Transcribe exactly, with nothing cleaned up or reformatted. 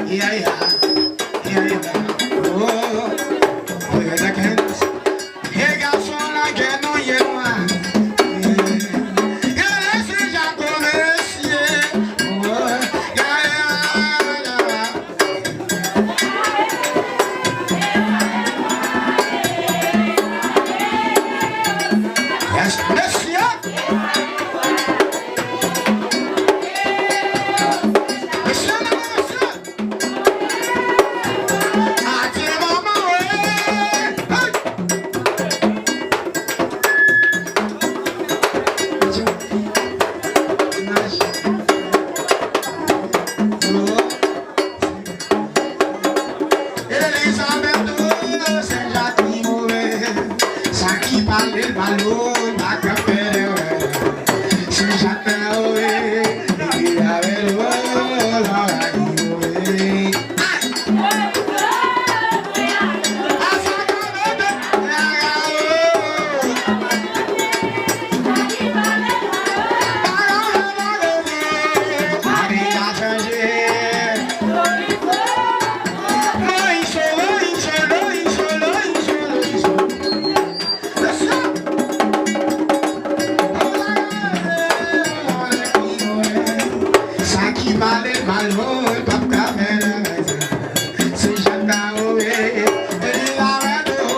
Yeah, yeah. Yeah, yeah. Oh, oh, yeah, that kind of. Hey, gason, la gen nou ye nwa. Gade si Jako mesye. Oh, yeah, yeah, yeah. Yes, mesye. Mesye, mesye. Atire manman, wi. Hey! Elizabeth, oh, Sen Jak li move. Sa ki pale l mal, oh, pa ka fè erè. Sen Jak la, oh, eh, li avè l, oh, la, li move. Ay! Sa ki pale mal, oh, l p ap ka fè l. Se Jaka, oh, eh, eh, li la wè tou.